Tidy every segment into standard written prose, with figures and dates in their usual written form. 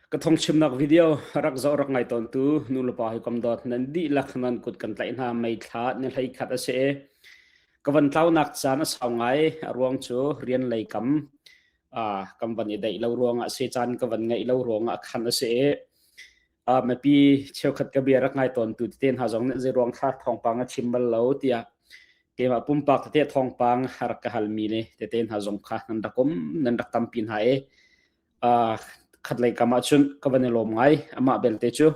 Ka thawngchimnak video rak zoh rak ngai tawntu nulepa hawikom dawt nan dihlak nan kut kan tlaih hna mei thla ni hlei khat a si i ka van tlaunak caan a sau ngai a ruang cu rian lei kam kan van i daih lo ruangah si caan ka van ngeih lo ruangah khan a si i mipi cheukhat ka bia rak ngai tawntu tete hna zong nih zei ruang thla thawngpang a chim bal lo tiah keimah pumpak tete thawngpang rak ka halmi ne tete hna zong kha nan rak um nan rak tampi hna i Khatlei kam ahcun ka van i lawm ngai. Amah belte cu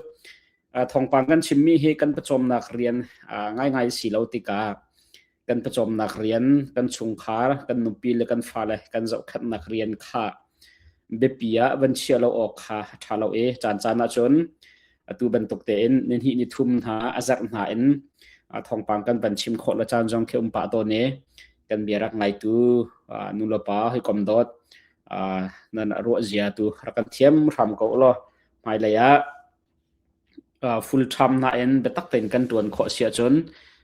thawngpang kan chimmi hi kan pawcawmnak rian ngaingai si lo tikah kan pawcawmnak rian, kan chungkhar, kan nupi le kan fale kan zohkhenhnak rian kha biapi ah van chia lo awk kha a ṭha lo i caancaan ahcun atu bantuk tein nihnih nithum hna a zarh hna in thawngpang kan van chim khawh lo caan zong khi um pah tawn i kan bia rak ngaitu nulepa hawikom dawt nan ruah zia tu rak kan thiam hram ko law hmailei ah full time na in biatak tein kan tuan khawh si ahcun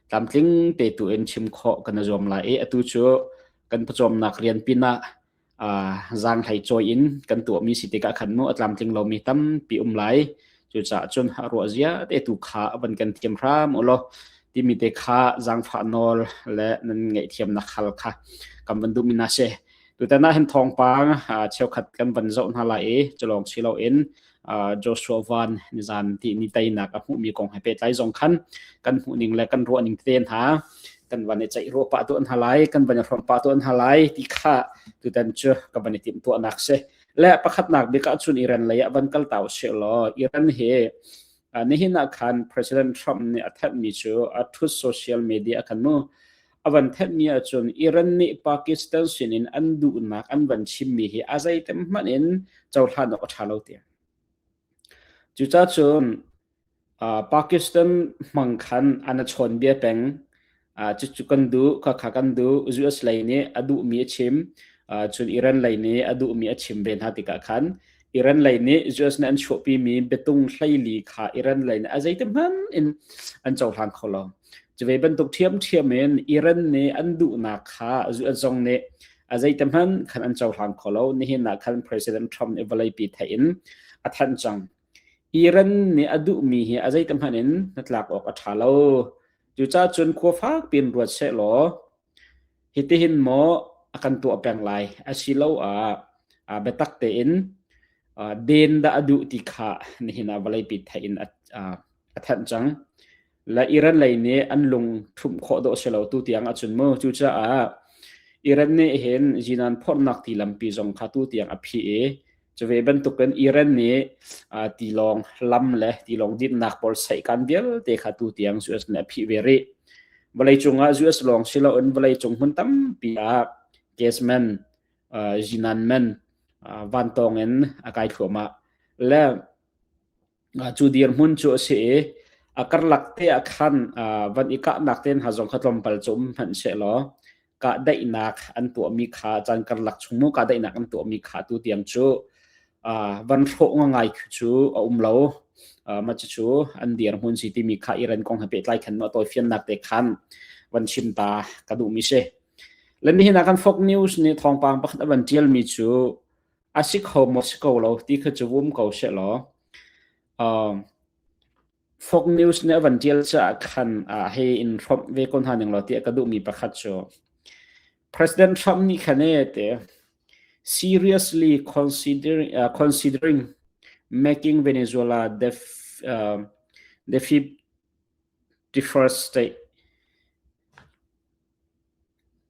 tlamtling te tu in chim khawh kan i zuam lai i atu cu kan pawcawmnak rian pinah zaang hlei cawi in kan tuahmi si tikah khan mu a tlamtling lomi tampi um lai. Cucaah cun ruah zia te tu kha van kan thiam hram u law timi te kha zaangfah nawl le nan ngaihthiamnak hal kha kan van duhmi na si. Tutan ah hin thawngpang cheukhat kan van zoh hna lai i culawng si loin Joshua Van nizan ti ni teinak a hmuhmi kong he pehtlai zong khan kan hmuhning le kan ruahning te hna kan van i ceih ruah pah tuah hna lai kan van i hrawm pah tuah hna lai ti kha tutan cu ka van i timh tuahnak si le pakhatnak bik ah cun Iran lei ah van kal ta usih law Iran hi nihin ah khan President Trump nih a thanhmi cu a Truth Social media khan mu a van thanhmi ahcun Iran nih Pakistan sinin an duhnak an van chimmi hi a zeitem hmanh in cohlan awk a ṭha lo tiah. Cucacun Pakistan hmang khan an a chawnbia peng. Cucu kan duh, khakha kan duh. US lei nih a duhmi a chim. Cun Iran lei nih a duhmi a chim ve hna tikah khan Iran lei nih US nih an chuahpimi biatung hleili kha Iran lei nih a zeitihmanh in an cohlang kho lo. Cu ve bantuk ṭhiamṭhiam in Iran nih an duhnak kha US zong nih a zeitihmanh khan an cohlang kho lo. Nihin ah khan President Trump nih vawleipi theih in a thanh cang. Iran nih a duhmi hi a zeitihmanh in hnatlak awk a ṭha lo. Cucaah cun khua fak piin ruat sehlaw hitihin maw a kan tuah peng lai asiloah biatak tein den dah a duh ti kha nihin ah vawleipi theih in a thanh cang. Le Iran lei nih an lung ṭhumh khawh dawh si lo tu tiang ahcun mu. Cucaah Iran nih hin zinan phorhnak ti lampi zong kha tu tiang a phih i cuve bantukin Iran nih tilawng lam le tilawng dinhnak pawl saihkan vialte kha tu tiang US nih a phih ve rih. Vawleicung ah US lawng si loin vawleicung hmun tampi ah gas man, zinan man vantawng in a kai thluahmah. Le Cu dirhmun cu a si i a karlak te ah khan van i kahnak te hna zong kha tlawmpal cu um hmanh sehlaw kahdaihnak an tuahmi kha caan karlak chung mu kahdaihnak an tuahmi kha tu tiang cu van hrawh ngai khi cu a um lo. Mah cucu an dirhmun si timi kha Iran kong he pehtlai khan a tawifiannak te khan van chim ta ka duhmi si. Le nihin ah kan Fox News nih thawngpang pakhat a van ṭialmi cu A si kho maw si ko lo ti kha cu um ko sehlaw Fox News nih a van ṭial caah khan hei in hrawmh ve ko hna ning law tiah ka duhmi pakhat cu President Trump nih khan ee te seriously considering, considering making Venezuela the, the 51st state.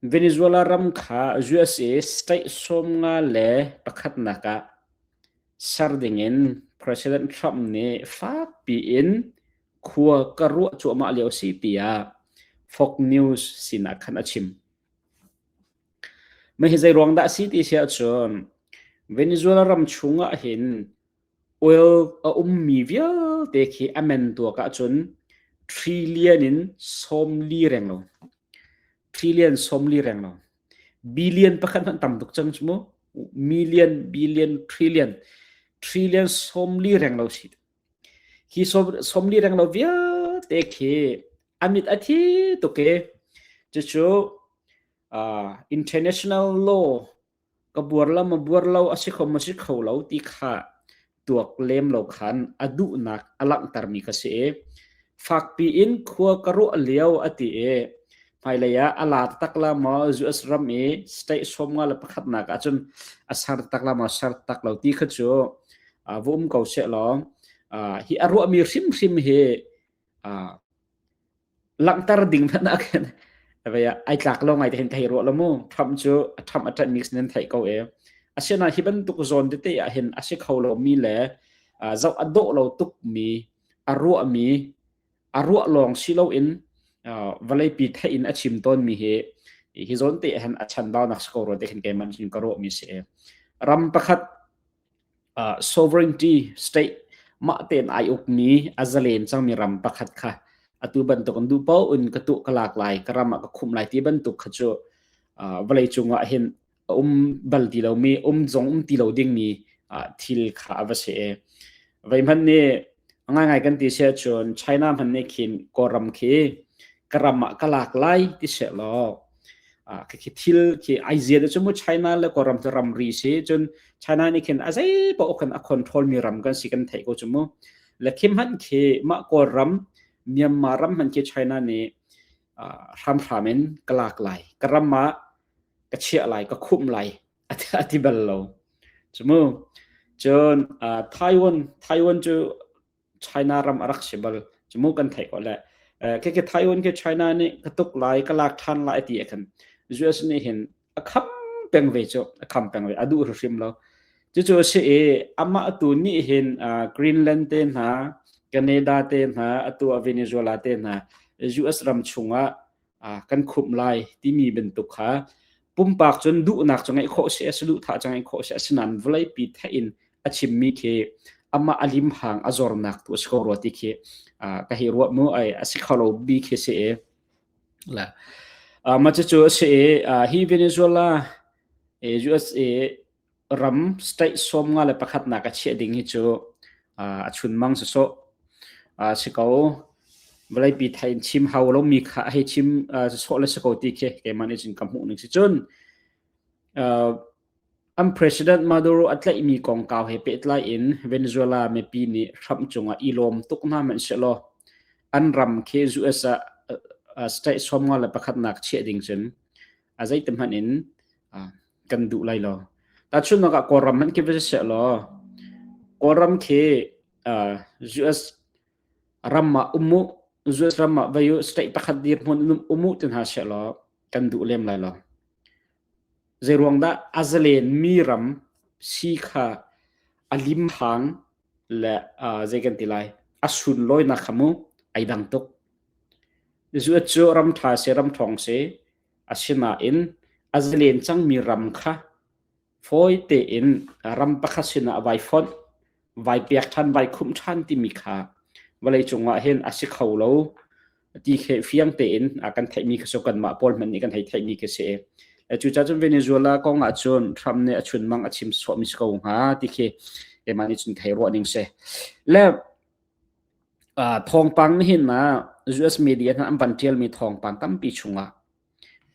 Venezuela ram kha USA state 51 ah ser dingin President Trump nih fakpi in khua ka ruah cuahmah lio a si tiah Fox News sinah khan a chim. Mah hi zeiruang dah a si ti si ahcun Venezuela ram chungah hin Oil a ummi vialte khi a men tuak ahcun trillion in 40 renglo. Trillion 40 renglo. Billion pakhat hmanh tam tuk cang cu mu. Million, billion, trillion. Trillion 40 renglo si. Hi 40 renglo vialte khi a mit a thi tuk i cucu international law ka buar lo ma buar lo a si kho ma si kho lo ti kha tuak lem lo khan a duhnak a langhtermi kha si i fakpi in khua ka ruah lio a ti i hmailei ah a la tak la maw US ram i state 51nak ahcun a ser tak la maw ser tak lo ti kha cu va um ko seh law hi a ruahmi hrimhrim hi langhter ding hmanh ah khin ai tlak lo ngai te hin ka hei ruah lo mu. Trump cu a Trump a ṭanh mi nan theih ko e. Asinain hi bantuk zawn tete ah hin a si kho lo mi le zoh a dawh lo tuk mi a ruah mi a ruah lawng si loin vawleipi theih in a chim tawn mi hi hi zawn te ah hin a chanbaunak si ko rua te khin keimah nih ka ruah mi si. Ram pakhat sovereignty state mah tein ai ukmi a zalen cangmi ram pakhat kha atu bantuk in duh paoh in ka tuah ka lak lai ka ram ah ka khumh lai ti bantuk kha cu vawlei cung ah hin a um bal ti lomi um zong um ti lo dingmi thil kha a va si i vei hmanh nih ngaingai kan ti si ahcun China hmanh nih khin Kawlram khi ka ram ah ka lak lai ti seh law khi thil khi ai zia cu mu China le Kawlram cu ramri si cun China nih khin a zei paoh khan a control mi ram kan si kan theih ko cu mu le khi hmanh khi mah Kawlram Myanmar ram hmanh khi China nih hramhram in ka lak lai ka ram ah ka chiah lai ka khumh lai a ti bal lo cu mu cun Taiwan Taiwan cu China ram a rak si bal cu mu kan theih ko le ke ke Taiwan ke China nih ka tuk lai ka lak than lai ti khan US nih hin a kham peng ve cu a kham peng ve a duh hrim lo cucu a si i amah tu nih hin Greenland te hna Canada te hna atu Venezuela te hna US ram chungah kan khumh lai timi bantuk kha pumpak cun duhnak cu ngeih khawh si a saduhthah cu ngeih khawh si asinain vawleipi theih in a chimmi khi amah a limhang a zornak tu a si ko rua ti khi ka hei ruah mu ai a si kho lo bi khi si i la mah cucu a si i hi Venezuela USA ram state 51 nak a chiah ding hi cu a chunmang sawsawh si ko. Vawleipi thai in chim hau lomi kha a hei chim sawsawh le si ko ti khi keimah nih cun ka hmuh ning si cun an president Maduro a tlaihmi kongkau he pehtlai in Venezuela mipi nih Trump cungah i lawm tuk hna hmanhsehlaw an ram khi US ah state 51 nak chiah ding cun a zeiti hmanh in kan duh lai lo. Tahchunhnak ah Kawlram hmanh khi va si seh law Kawlram khi US ram ah um u, US ram ah vai u, state pakhat dirhmun in um u ti hna seh law kan duh lem lai lo. Zeiruang dah a zalen mi ram si kha a limhang le zei kan ti lai a sunlawinak kha mu ai dang tuk. US cu ram ṭha si ram ṭhawng si Asinain a zalen cangmi ram kha fawi tein ram pakhat sinah vai fonh, vai pek ṭhan, vai khumh ṭhan timi kha vawleicung ah hin a si kho lo ti khi fiang tein a kan theihmi kha cu kanmah pawl hmanh nih kan hei theihmi khi si. Cucaah cun Venezuela kong ah cun Trump nih a chunmang a chim sawhmi si ko hnga ti khi keimah nih cun ka hei ruah ning si. Le Thawngpang nihin ah US media hna an van ṭialmi thawngpang tampi chungah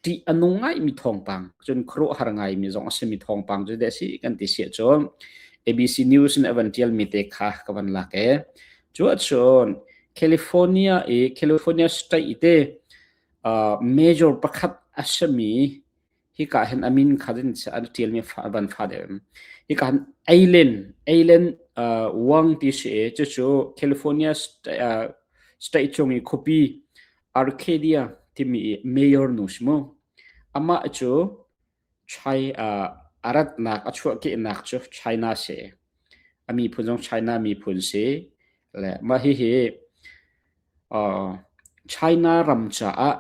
ṭih a nung ngaimi thawngpang, cun khuaruahhar ngaimi zong a simi thawngpang cu deh a si kan ti si ahcun ABC News nih a van ṭialmi te kha ka van lak ee. Cu ahcun California i California State i te major pakhat a simi hika hin a min kha din an ṭialmi van fa deuh hika hin Ailen Ailen Wang ti si i cucu California state chung i khuapi Arcadia timi i mayor nu si mu amah cu Chai a ratnak a chuahkehnak cu China si a miphun zong China miphun si le mah hihi China ram caah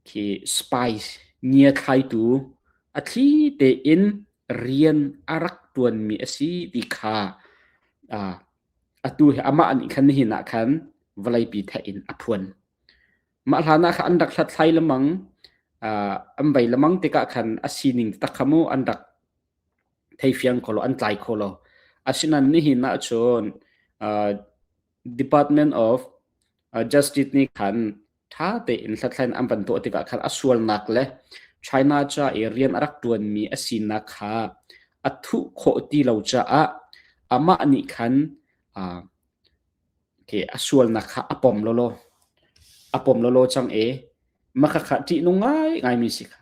Khi spice ngiathlaitu a thli tein rian a rak ṭuanmi a si ti kha atu hi amah nih khan nihin ah khan vawleipi theih in a phuan. Mah hlan ah khan an rak hlathlai lengmang, an vei lengmang tikah khan a sining taktak kha mu an rak thei fiang kho lo, an tlai kho lo. Asinain nihin ah cun Department of Justice nih khan ṭha tein hlathlainak an van tuah tikah khan a sualnak le China ca i rian a rak ṭuanmi a sinak kha a thuh khawh ti lo caah Amah nih khan uh, okay, a sualnak kha a pom lawlaw. A pom lawlaw cang i mah khakha ṭihnung ngaingaimi si kha.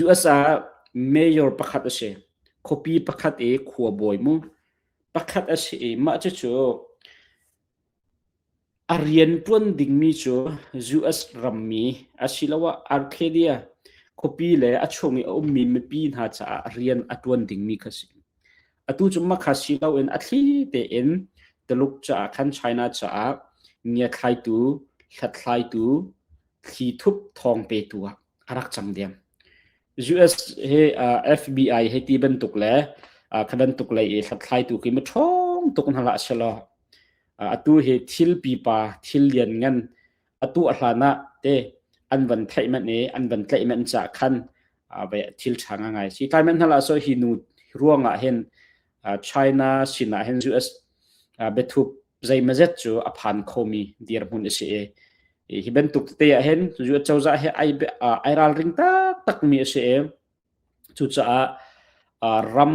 US ah mayor pakhat a si. Khuapi pakhat i khuabawi mu pakhat a si i mah cucu A rianṭuan dingmi cu US rammi asiloah Arcadia khuapi le a chung i a ummi mipi hna caah rian a ṭuan dingmi kha a si. Atu cu mahka si loin a thli tein Tuluk caah khan China caah ngiathlaitu, hlathlaitu, thlithup thawng petu ah a rak cang diam. US hi FBI hei ti bantuk le kha bantuk lei i hlathlaitu khi mi ṭhawng tuk hna hlah selaw Atu hi thil pipa, thil lianngan a tuah hlan ah te an van theih manh i an van tlaih manh cah khan thil ṭha ngai si. Tlai manh hna so hi nu ruangah hin China sinah hin US biathup zeimazet cu a phan khomi dirhmun a si i hi bantuk tete ah hin US cozah hi ai ai ralring taktakmi a si i Cucaah ram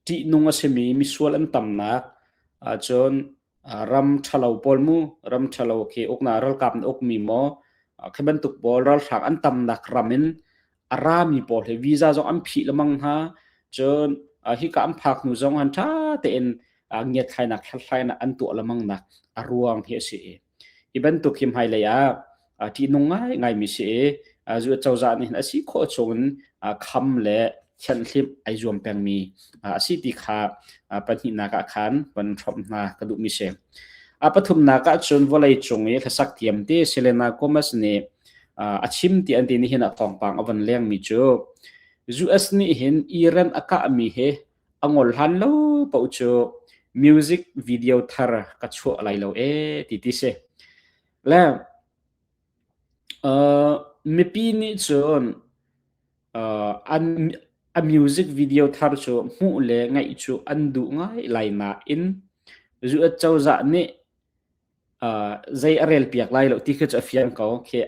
ṭihnung a simi misual an tamnak ahcun ram ṭhalo pawl mu, ram ṭhalo khi uknak ralkap nih ukmi maw, khi bantuk pawl ralhrang an tamnak ram in a rami pawl hi visa zong an phih lengmang hna. Cun hika an phak hnu zong han ṭha tein ngiatthlainak hlathlainak an tuah lengmang nak a ruang hi a si i Hi bantuk hi hmailei ah ṭihnung ngaingaimi si i zu cozah nih hin a si khawh chungin kham le thianhhlimh ai zuam pengmi a si ti kha pahnihnak ah khan van hrawmh hna ka duhmi si. A pathumnak ah cun vawlei cung i hlasak thiam ti Selena Gomez nih a chim ti an ti ni hin ah thawngpang a van lengmi cu US nih hin Iran a kahmi hi a ngol hlan lo paoh cu music video thar ka chuah lai lo ee ti ti si. Le uh, mipi nih cun uh, an a music video thar cu hmuh le ngaih cu an duh ngai lai nain US cozah nih zei a rel piak lai lo ti khi cu a fiang ko khi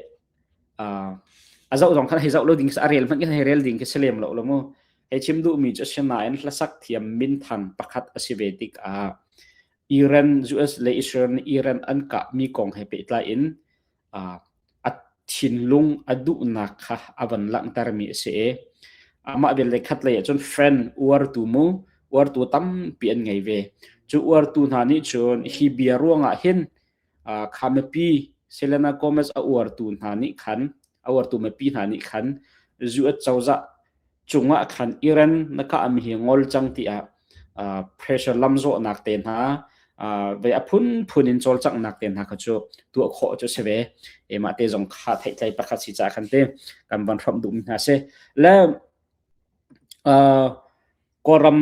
a zoh zong khan hei zoh lo ding a rel hmanh khin hei rel ding khi si lem lo lo mu hei chim duh mi cu asinain hlasak thiam minthang pakhat a si ve tikah Iran US le Israel nih Iran an kah mi kong he pehtlai in a thinlung a duhnak kha a van langhtermi a si i amah belte khat lei ahcun friend uartu mu uartu tampi an ngei ve. Cu uartu hna nih cun hi bia ruangah hin kha mipi Selena Gomez a uartu hna nih khan a uartu mipi hna nih khan US cozah cungah khan Iran na kahmi hi ngol cang tiah pressure lamzawhnak te hna ve a phunphun in cawlcanghnak te hna kha cu tuah khawh cu si ve. E mah te zong kha theihtlei pakhat si ca khan te kan van hrawmh duhmi hna si. Le Kawlram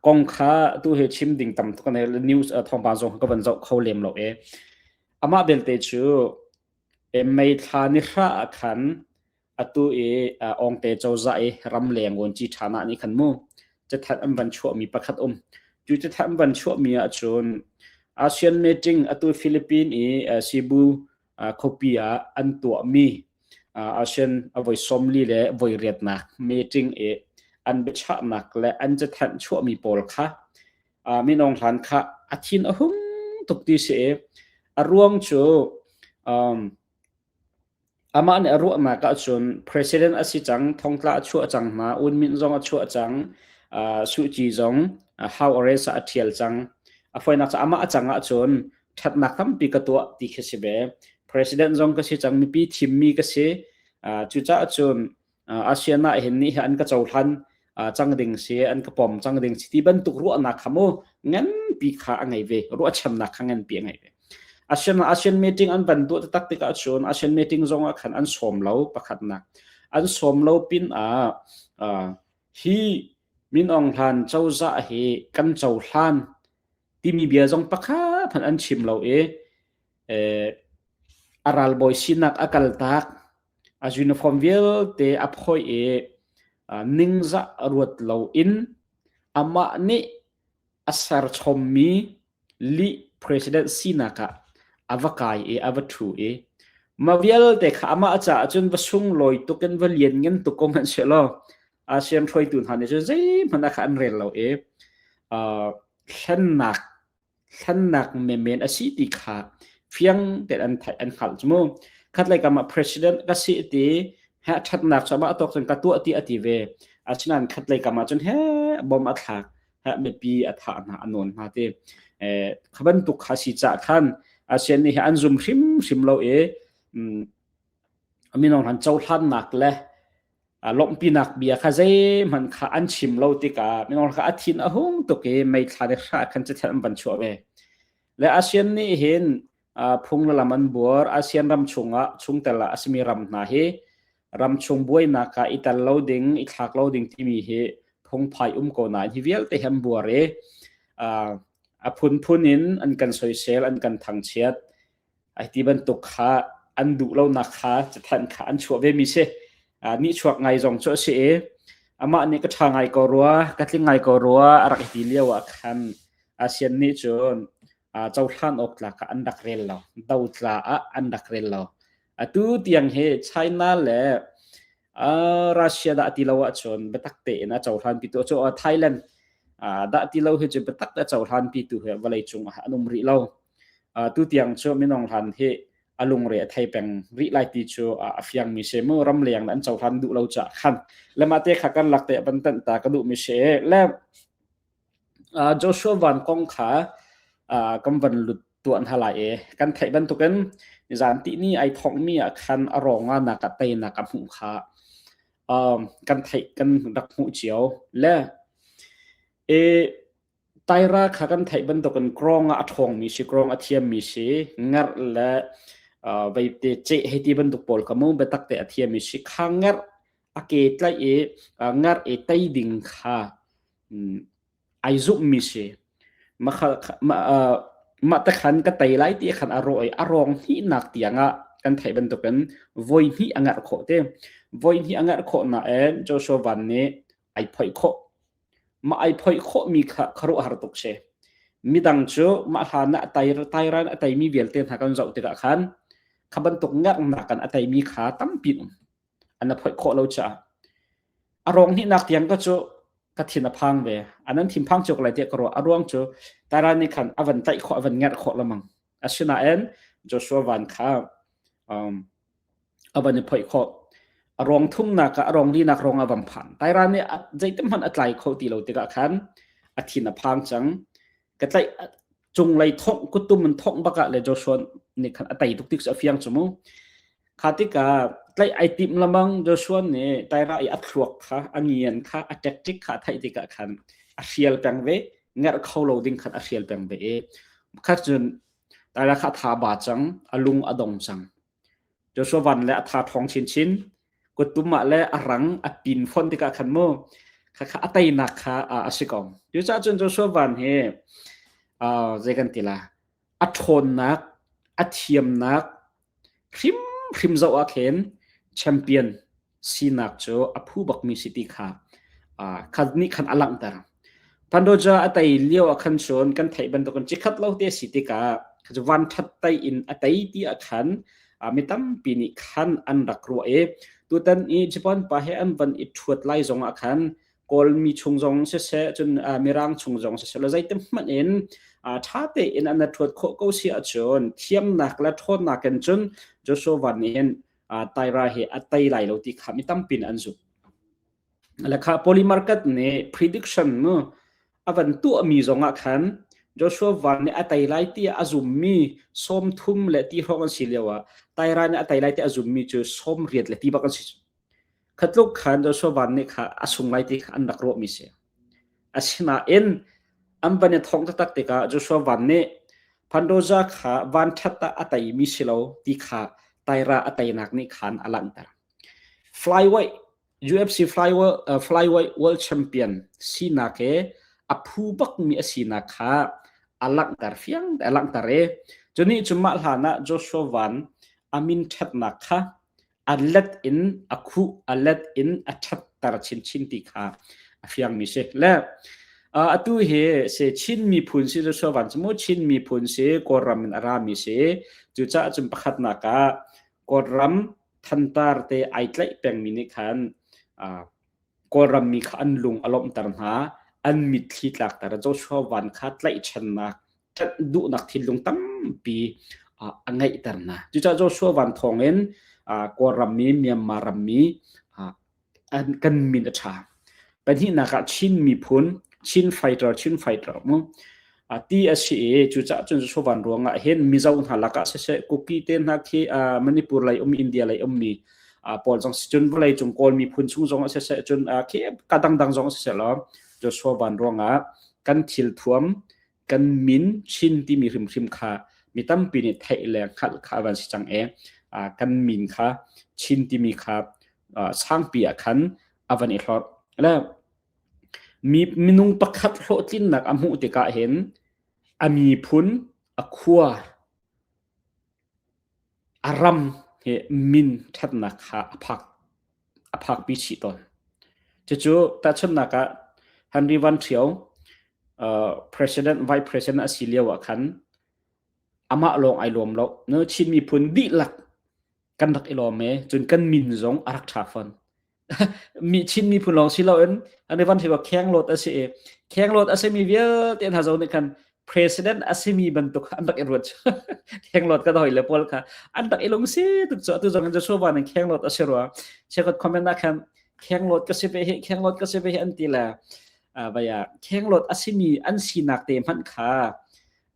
kong kha tu he chim ding tam tuk kan news thawngpang zong ka van zoh kho lem lo e. Amah belte cu May thla ni hra ah khan atu i Awngte cozah i ramleng vuanci ṭhan ah nih khan mu cathanh an van chuahmi pakhat um. Cu cathanh an van chuahmi ahcun ASEAN meeting atu Philippine i Cebu khuapi ah an tuahmi ASEAN a voi 40 le voi riatnak meeting i an biachahnak le an cathanh chuahmi pawl kha Min Aung Hlaing kha a thin a hung tuk ti si i a ruang cu um, Amah nih a ruahnak ahcun president a si cang, thongtla a chuah cang hna, Un Myint zong a chuah cang, uh, Suh Kyi zong uh, house arrest ah a ṭhial cang. A fawinak cu amah a cang ahcun ṭhatnak tampi ka tuah ti khi si ve. President zong ka si cang, mipi thimmi ka si. Uh, cucaah cun ASEAN ah hin nih hi an ka cohlan cang ding si an ka pom cang ding si ti bantuk ruahnak kha mu nganpi kha a ngei ve ruahchannak kha nganpi a ngei ve ASEAN ASEAN meeting an van tuah tak tikah cun ASEAN meeting zong ah khan an sawm lo pakhatnak an sawm lo pin ah hi Min Aung Hlaing cozah hi kan cohlan timi bia zong pakhat hmanh an chim lo i a ralbawi sinak a kaltak A uniform vialte a phawih i ningzah ruat loin amah nih a serchommi lih president sinak ah a va kai i a va ṭhu i mah vialte kha amah caah cun va sunglawi tuk in va lianngan tuk ko hmanh sehlaw ASEAN hruaitu hna nih cun zeihmanh ah kha an rel lo i. Thlennak thlennak menmen a si ti kha fiang tein an theih an hngalh cu mu. Khatlei kam ah president ka si ti he ṭhatnak cu amah tawk cun ka tuah ti a ti ve. Asinain khatlei kam ah cun he bom a thlak he mipi a thah hna a nawn hna ti. Eh, kha bantuk kha si cah khan ASEAN nih hi an zum hrimhrim lo i minung han cohlannak le lawmhpinak bia kha zeihmanh kha an chim lo tikah minung kha a thin a hung tuk i meithla le hra khan cithel an van chuah ve. Le ASEAN nih hin phung le lam an buar ASEAN ram chungah chungtel ah a simi ram hna hi ram chung buainak ah i tel lo ding i thlak lo ding timi hi phungphai um ko nain hi vialte hi an buar i a phunphun in an kan soisel an kan thangchiat Ai ti bantuk kha an duh lonak kha cathanh kha an chuah ve mi si. Nihchuak ngai zong cu a si i amah nih ka ṭha ngai ko rua, ka tling ngai ko rua a rak i ti lio ah khan ASEAN nih cun cohlan awk tlak ah an rak rel lo. Dotla ah an rak rel lo. Atu tiang hi China le Russia dah ti lo ahcun biatak tein a cohlan pitu cu Thailand dah ti lo hi cu biatak a cohlan pitu hi vawlei cung ah an um rih lo. Tu tiang cu minung hlan hi a lungre a thei peng rih lai ti cu a fiangmi si mu ramleng an cohlan duh lo caah khan le mah te kha kan lak te van tanh ta ka duhmi si le Joshua Van kong kha kan van lut tuan hna lai i kan theih bantukin zan ti ni ai thongmi ah khan a rawng ah nak ah teinak a hmuh kha kan theih kan rak hmuh cio le e Taira kha kan theih bantukin krawng ah a ṭhawngmi si, krawng a thiammi si, ngerh le veite ceh hei ti bantuk pawl kha mu biatak te a thiammi si. Kha ngerh a ke tlaih i ngerh i tei ding kha ai zumhmi si. Mah te khan ka tei lai ti khan a rawh i a rawng hnihnak tiang ah kan theih bantukin voi hnih a ngerh khawh te. Voi hnih a ngerh khawh nain Joshua Van nih ai phoih khawh. Mah ai phoih khawhmi kha khuaruahhar tuk si. Midang cu mah hlan ah tairan a teimi vialte hna kan zoh tikah khan kha bantuk ngerhnak in a teimi kha tampi um. An a phoih khawh lo caah. A rawng hnihnak tiang ka cu ka thin a phang ve. An an thinphang cio ko lai tiah ka ruah. A ruang cu Tairan nih khan a van tlaih khawh, a van ngerh khawh lamang. Asinain Joshua Van kha um, a van i phoih khawh. A rong thumnak ah a rong linak rong a van phan. Tairan nih zeitin hmanh a tlai kho ti lo tikah khan a thin a phang cang. Ka tlaih cunglei thongh kuttum in thongh bak ah le Joshua nih khan a tei tuk tik cu a fiang cu mu. Kha tikah tlaih ai tim lamang Joshua nih Taira i a thluak kha a ngian kha a tactic kha a theih tikah khan a hrial peng ve ngerh kho lo ding khan a hrial peng ve i kha cun Taira kha a tha ba cang a lung a dong cang. Joshua Van le a tha ṭhawng chinchin. Kuttum ah le a rang a pin fon tikah khan mu khakha a teinak kha a si ko. Cucaah cun Joshua Van hi zei kan ti la a ṭhawnnak a thiamnak hrimhrim zoh ah khin champion sinak cu a phu bakmi si ti kha kha nih khan a langhter. Pandoja a tei lio ah khan cun kan theih bantukin cikhat lo te si tikah kha van ṭhat tei in a tei ti ah khan mi tampi nih khan an rak ruah i tutan i Japan pa he an van i ṭhuat lai zong ah khan Kawlmi chung zong siseh cun Mirang chung zong siseh la zeitin hmanh in ṭha tein an ṭhuat khawh ko si ahcun thiamnak le ṭhawnnak in cun Joshua Van nih hin Taira hi a tei lai lo ti kha mi tampi nih an zumh. Le kha Polymarket nih prediction mu a van tuahmi zong ah khan Joshua Van nih a tei lai tiah a zummi 30 le ti hrawng an si lio ah Taira nih a tei lai tiah a zummi cu 80 le ti bak an si. Khatluk khan Joshua Van nih kha a sung lai ti kha an rak ruahmi si. Asinain an van i thong taktak tikah Joshua Van nih Pandoza kha van ṭhat ah a teimi si lo ti kha Taira a teinak nih khan a langhter. Flyweight UFC flyweight, flyweight world champion sinak he a phu bakmi a sinak kha a langhter fiang a langhter i cu nih cu mah hlan ah Joshua Van a min ṭhatnak kha a let in a khuh a let in a ṭhatter chinchin ti kha a fiangmi si le atu hi se Chin miphun si Joshua Van cu mu Chin miphun si Kawlram in a rami si cucaah cun pakhatnak ah Kawlram thantar te ai tlaih pengmi nih khan Kawlram mi kha an lung a lawmhter hna. an mitthli tlakter. Joshua Van kha tlaihchannak, ṭanh duhnak thinlung tampi a ngeihter hna. Cucaah Joshua Van thawngin Kawlram mi, Myanmar ram mi an kan min a ṭha. Pahnihnak ah Chin miphun, Chin fighter, Chin fighter mu ti a si i cucaah cun Joshua Van ruangah hin Mizo hna lakah siseh, Kuki te hna khi Manipur lei um, India lei ummi pawl zong si cun vawlei cung Kawl miphun chung zong ah siseh, cun khi ka dangdang zong siseh law Joshua Van ruangah kan thil thuam kan min Chin timi hrimhrim kha mi tampi nih theih le hngalh kha a van si cang i kan min kha Chin timi kha sangpi ah khan a van i hlorh. Le mi minung pakhat hlawhtlinnak a hmuh tikah hin a miphun, a khua, a ram he min ṭhatnak kha a phak a phakpi chih tawn. Cucu tahchunhnak ah Henry Van Ṭhio uh, president vice president a si lio ah khan amah lawng ai lawm lo. No Chin miphun dihlak kan rak i lawm e cun kan min zong a rak ṭha fawn. Mi Chin miphun lawng si loin Henry Van Ṭhio khenglawt a si i khenglawt a simi vialte hna zong nih khan president a simi bantuk an rak i ruat. Khenglawt kan hoi le pawl kha an rak i lungsi tuk cu atu zong in Joshua Van in khenglawt a si rua. Chekhot comment ah khan khenglawt ka si ve hi khenglawt ka si ve hi an ti le vaya khenglawt a simi an sinak te hmanh kha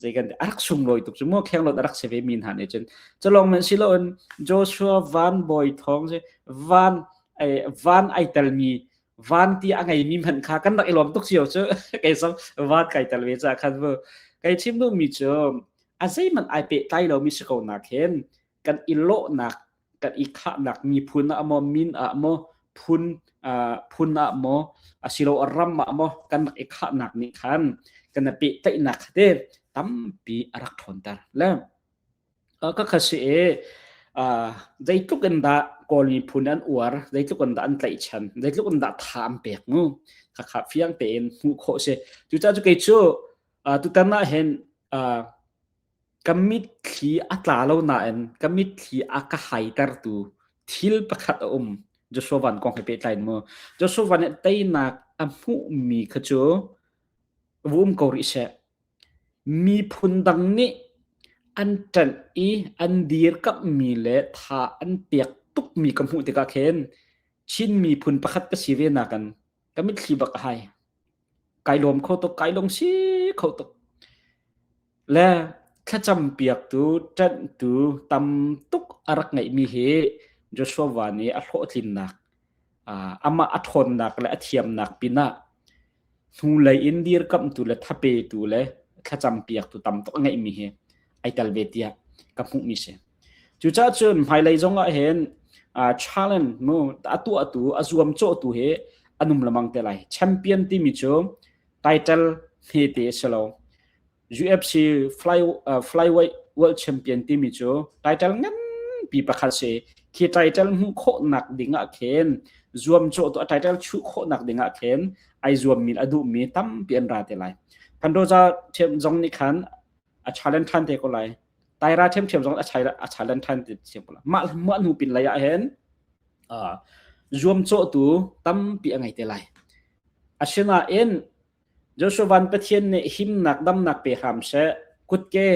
zei kan a rak sunglawi tuk cu mu khenglawt a rak si ve mi hna nih cun culong men si loin Joshua Van Bawi Thawng si van van ai telmi van ti a ngeimi hmanh kha kan rak i lawm tuk cio cu kei zong van kai tel ve ca khan mu kai chim duhmi cu a zeihmanh ai pehtlai lomi si ko nak hin kan i lawhnak kan i khahnak miphun ah maw min ah maw phun phun ah maw asilo ram ah maw kan rak i khahnak nih khan kan i pehtlaihnak te tampi a rak ṭhawnter le ka kha si i zeitluk in dah Kawl miphun an uar zeitluk in dah an tlaihchan zeitluk in dah tha an pek mu khakha fiang tein hmuh khawh si cucaah cu kei cu tutan ah hin Ka mitthli a tla lo nain ka mitthli a ka haitertu thil pakhat a um. Joshua Van kong he pehtlai in mu. Joshua Van nih teinak a hmuhmi kha cu va um ko rih seh. Miphun dang nih an ṭanh i an dirkamhmi le tha an pek tukmi ka hmuh tikah khin Chin miphun pakhat ka si ve nakin ka mitthli bak a hai. Kai lawm kho tuk, kai lungsi kho tuk. Le thlacam piaktu, ṭanhtu tam tuk a rak ngeihmi hi Joshua Van i a hlawhtlinnak, amah a ṭhawnnak le a thiamnak pinah hnulei in dirkamhtu le thapetu le thlacam piaktu tam tuk a ngeihmi hi ai tel ve tiah ka hmuhmi si. Cucaah cun hmailei zong ah hin challenge mu a tuahtu a zuamcawhtu hi an um lemang te lai. Champion timi cu title hmete a si lo. UFC fly, uh, flyweight world champion timi cu title nganpi pakhat si. Khi title hmuh khawhnak ding ah khin zuamcawhtu a title chuh khawhnak ding ah khin ai zuammi a duhmi tampi an ra te lai. Pandoza thiam zong nih khan a challenge than te ko lai. Taira ṭhiamṭhiam zong a chai a chailan ṭhan ti siang ko mah mah hnu pin lei ah hin zuamcawhtu tampi a ngei te lai. Asinain Joshua van Pathian nih himnak damnak pe hram seh kutke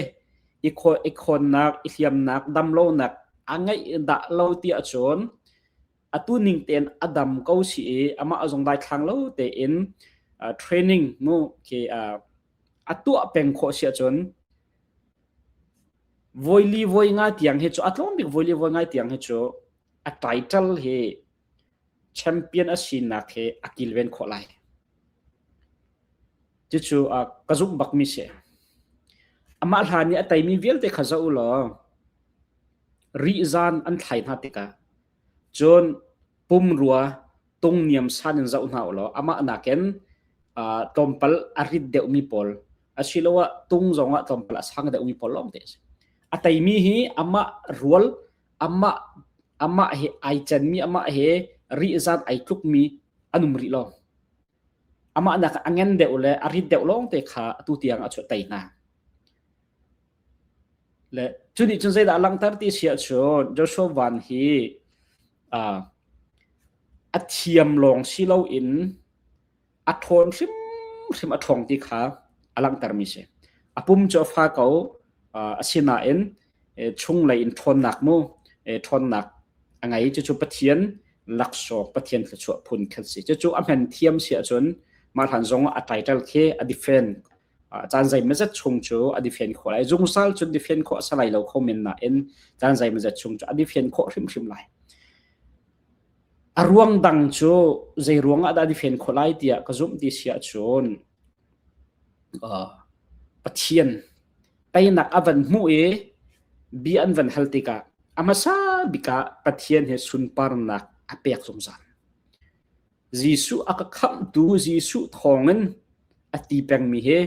i i khawnnak i hliamnak damlonak a ngeih dah lo ti ahcun atu ning tein a dam ko si i amah zong daithlang lo tein training mu khi a tuah peng khawh si ahcun Voili voi nga tiang hi cu a tlawm bik voili voi nga tiang hi cu a title hi champion a sinak hi a kilven khawh lai. Cucu ka zumh bakmi si. Amah hlan i a teimi vialte kha zoh u law rihzan an thlai hna tikah cun pumrua tungniam san in zoh hna u law amah nakin tlawmpal a rit deuhmi pawl asiloah tung zongah tlawmpal a sang deuhmi pawl lawng te a si. A teimi hi amah rual amah amah he ai cenmi amah he rihzat ai tlukmi an um rih lo. Amah nak a ngen deuh le a rit deuh lawng te kha atu tiang a chuah tei hna. Le cu nih cun zeidah a langhter ti si ahcun Joshua Van hi uh, a thiam lawng si loin a ṭhawn hrimhrim. hrimhrim a ṭhawng ti kha a langhtermi si. A pum cu a fa ko, asinain chunglei in ṭhawnnak mu, ṭhawnnak a ngei. Cucu Pathian laksawng, Pathian thluachuah phun khan si. Cucu a hman thiam si ahcun mah hlan zong ah a title khi a defend caan zeimawzat chung cu a defend khawh lai. Zungzal cun defend khawh a si lai lo kho men nain caan zeimawzat chung cu a defend khawh hrimhrim lai. A ruang dang cu zei ruang ah dah a defend khawh lai tiah ka zumh ti si ahcun Pathian teinak a van hmuh i bia an van hal tikah a hmasa bik ah Pathian he sunparnak a pek zungzal. Jesuh a ka khamhtu Jesuh thawngin a ti pengmi hi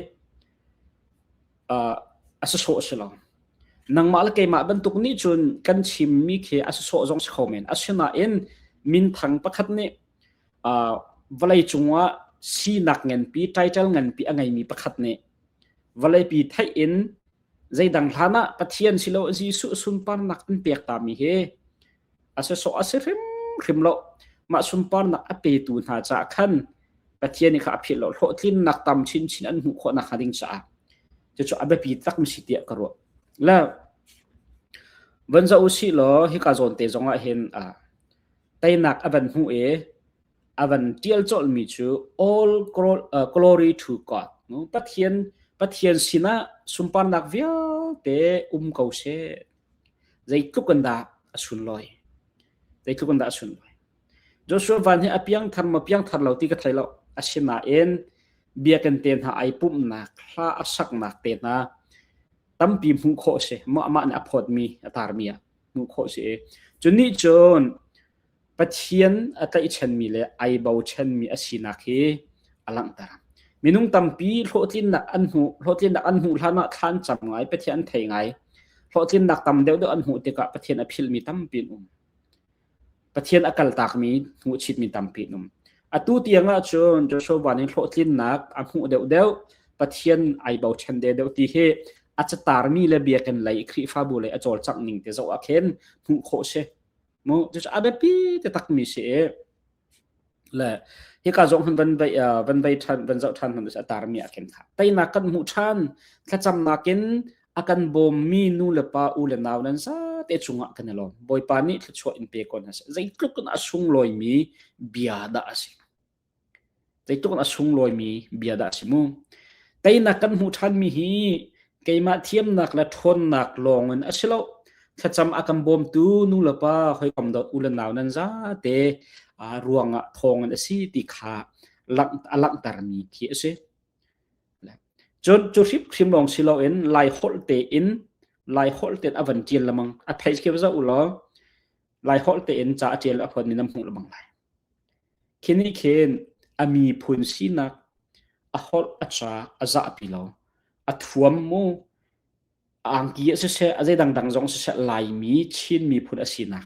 a sawsawh a si lo. Nangmah le keimah bantuk nih cun kan chimmi khi a sawsawh zong si kho men. Asinain minthang pakhat nih vawlei cungah sinak nganpi, title nganpi a ngeimi pakhat nih vawleipi theih in zeidang hlan ah Pathian silo Jesuh sunparnak an pek tami hi a sawsawh a si hrimhrim lo. Mah sunparnak a petu hna caah khan Pathian nih kha a philh lo. Hlawhtlinnak tam chinchin an hmuh khawh nakhnga ding caah cucu a biapi takmi si tiah ka ruah. Le van zoh usih law hika zawn te zong ah hin teinak a van hmuh i a van ṭial colhmi cu all glory to God. Pathian Pathian sinah sunparnak vialte um ko seh. Zeitluk in dah a sunlawi. Zeitluk in dah a sunlawi. Joshua Van hi a piangthar maw piangthar lo ti ka thei lo. Asinain biakinn te hna ai pumhnak, hla a saknak te hna tampi hmuh khawh a si. Amah nih a phawtmi, a tarmi ah hmuh khawh a si i cu nih cun Pathian a tlaihchanmi le ai bochanmi a sinak hi a langhter. Minung tampi hlawhtlinnak an hmuh, hlawhtlinnak an hmuh hlan ah thla an cam ngai, Pathian an thei ngai. Hlawhtlinnak tam deuhdeuh an hmuh tikah Pathian a philhmi tampi an um. Pathian a kaltakmi, hmuhchitmi tampi an um. Atu tiang ahcun Joshua Van in hlawhtlinnak a hmuh deuhdeuh, Pathian ai bochan deuhdeuh ti hi a catarmi le biakinn lei Khrihfabu lei a cawlcangh ning te zoh ah khin hmuh khawh si. Mu cucu a biapi takmi si i le hika zong hin van vai van vai ṭhan van zoh ṭhan hmanh a tarmi ah khin kha teinak kan hmuh ṭhan thlacamnak in a kan bawmmi nu le pa u le nau nan zate cungah kan i lawm Bawipa nih thluachuah in pe ko hna seh zeitluk in a sunglawimi bia dah a si Zeitluk in a sunglawimi bia dah a si mu. Teinak kan hmuh ṭhanmi hi keimah thiamnak le ṭhawnnak lawngin a si lo. Thlacam a kan bawmtu nu le pa hawikom dawt u le nau nan zate ruangah thawngin a si ti kha a langhtermi khi a si. Cun cu hrimhrim lawng si loin Laiholh tein Laiholh tein a van ṭial lengmang. A theih khi va zoh u law Laiholh tein ca a ṭial a phuanmi nan hmuh lengmang lai. Khi nih khin a miphun sinak a holh a ca a zahpi lo. A thuam mu a angki ah siseh a zei dangdang zong siseh Laimi Chin miphun a sinak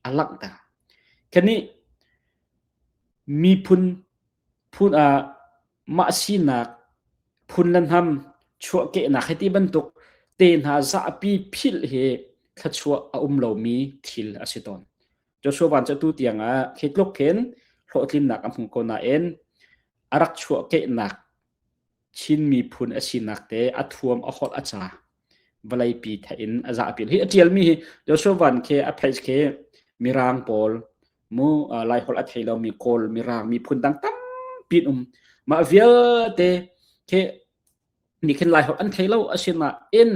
a langhter. Khi nih miphun phun ah mah sinak phun le hnam chuahkehnak hei ti bantuk te hna zahpi philh hi thluachuah a um lomi thil a si tawn. Joshua Van cu atu tiangah khi tluk khin hlawhtlinnak a hmu ko nain a rak chuahkehnak Chin miphun a sinak te a thuam a holh a ca vawleipi theih in a zahpi. Hi a ṭialmi hi Joshua Van khi a page khi Mirang pawl mu Laiholh a thei lomi Kawl Mirang miphun dang tampi an um. Mah vialte khi nih khin Laiholh an thei lo asinain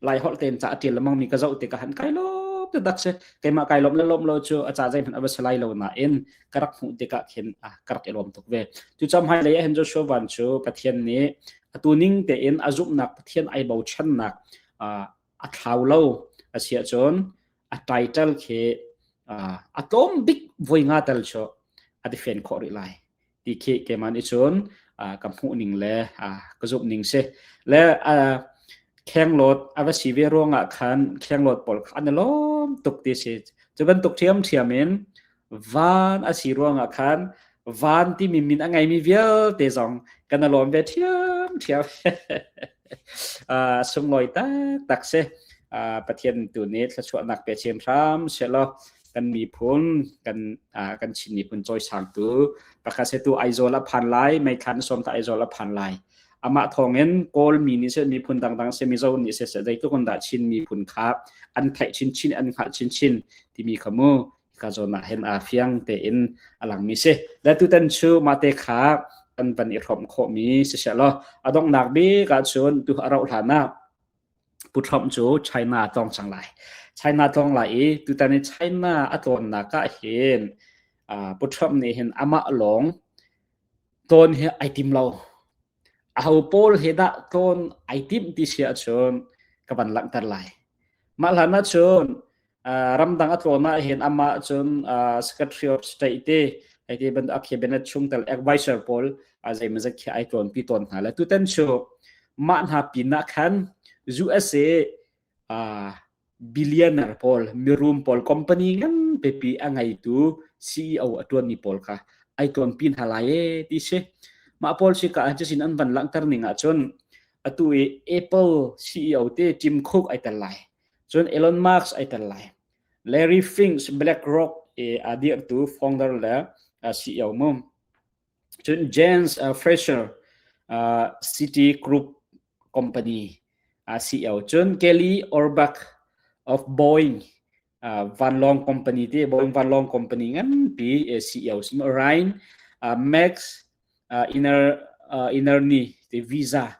Laiholh tein ca a ṭial lengmang mi ka zoh tikah han kai lawm te dak si keimah kai lawm le lawm lo cu a ca zeihmanh a va si lai lo nain ka rak hmuh tikah khin a ka rak i lawm tuk ve cucam hmailei ah hin Joshua Van cu Pathian nih atu ning tein a zumhnak Pathian ai bochannak a thlau lo a si ahcun a title khi a tlawm bik voi nga tel cu a defend khawh rih lai ti khi keimah nih cun ka hmuh ning le ka zumh ning si le khenglawt a va si ve ruangah khan khenglawt pawl kha an i lawm tuk ti si cu bantuk ṭhiamṭhiam in van a si ruangah khan van timi min a ngeimi vialte zong kan i lawm ve ṭhiamṭhiam sunglawi taktak si Pathian tu nih thluachuahnak pe chin hram sehlaw. Kan miphun kan kan Chin miphun cawisangtu pakhat se tu Aizawl a phan lai, meithlan som ta Aizawl a phan lai. Amah thawngin Kawl mi nih seh miphun dangdang se Mizo nih seh zeitluk in dah Chin miphun kha an theih chinchin an hngalh chinchin timi kha mu ka zawn ah hin aa fiang tein a langmi si. Le tutan cu mate kha kan van i hrawmh khawhmi si seh law a donghnak bik ahcun tu a rauh hlan ah Pu Trump cu China a tlawng cang lai. China tlawng lai i tutan i China a tlawnnak ah hin Pu Trump nih hin amah lawng tlawn hi ai tim lo. Aho pawl he dah tlawn ai timh ti si ahcun ka van langhter lai. Mah hlan ahcun ramdang a tlawn ah hin amah cun Secretary of State te hei ti bantuk a cabinet chungtel advisor pawl zeimawzat khi ai tlawnpi tawn hna le tutan cu mah hna pin ah khan USA billionaire pawl mirum pawl company ngan pipi a ngeitu CEO a tuanmi pawl kha ai tlawnpi hna lai e ti si mah pawl si ka cazin an van langhter ning ahcun atu i Apple CEO te Tim Cook ai tel lai Cun Elon Musk ai tel lai. Larry Fink BlackRock i a dirhtu founder le CEO mu. Cun James Fraser City Group Company CEO. Cun Kelly Orbach of Boeing vanlawng company te Boeing vanlawng company nganpi CEO sim Ryan Max inner inner ni te visa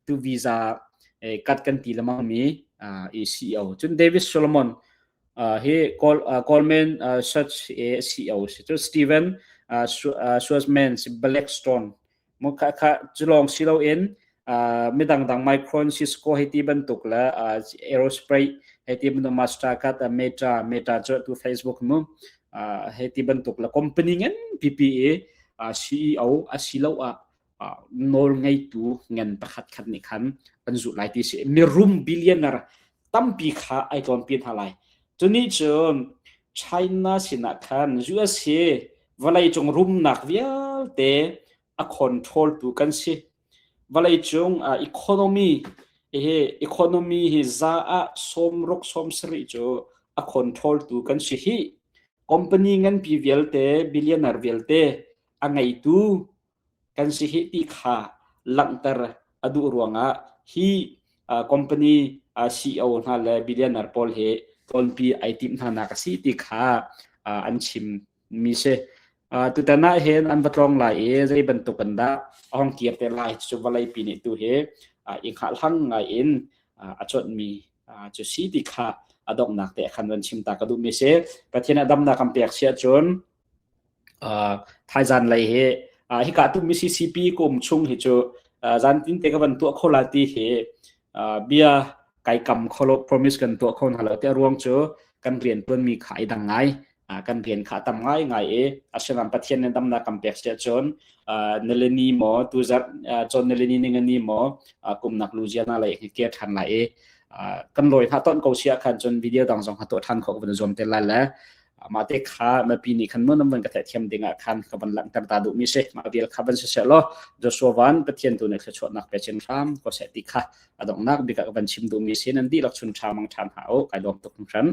tu visa kat kan ti lamang mi i CEO cun David Solomon hi Goldman Sachs CEO si cu Steven Schwarzman si Blackstone mu kha kha culong si lo in midang dang Micron Cisco hei ti bantuk le Aerospray hei ti bantuk Mastercard Meta Meta cu tu Facebook mu hei ti bantuk le company ngan PPE CEO asiloah nawlngeitu ngan pakhat khat nih khan an zulh lai ti si. Mirum billionaire tampi kha ai tlawnpi hna lai. Cunih cun China sinah khan US hi vawleicung rumnak vialte a control tu kan si. Vawleicung economy hi economy hi za ah sawmruk sawmsarih cu a control tu kan si hi. Company nganpi vialte billionaire vialte a ngeitu kan si hi ti kha langhter a duh ruangah hi company CEO hna le billionaire pawl hi tlawnpi ai timh hna nak a si ti kha an chim mi si. Tutan ah hin an va tlawng lai i zei bantuk an dah a hong kir te lai cu vawleipi nih tu hi i hngahhlang ngai in a cuanhmi cu si ti kha a donghnak te khan van chim ta ka duhmi si. Pathian a damnak kan pek si ahcun thaizan lei hi hika tu Mississippi kum chung hi cu zan tin te ka van tuah kho la ti hi bia kai kam kholo promise kan tuah kho hna lo te ruang cu kan rian tuan mi kha ai dang ngai kan rian kha tam ngai ngai i asinain Pathian nih damnak kan pek si ahcun nilini maw tuzarh cawn nilini ningani maw kumnak Louisiana lei hi kir ṭhan lai i kan lawi hna ton ko si ah khan cun video dang zong ha tuah ṭhan khawh ka van zuam te lai le mah te kha mipi nih khan mun van ka theih ding ah khan ka van langhter ta duhmi si mah vial kha van si seh law Joshua van Pathian tu nih thluachuahnak pe chin hram ko seh ti kha a donghnak bik ah ka van chim duhmi si nan dihlak chun ṭha mang ṭhan ha u kai lawm tuk hringhran.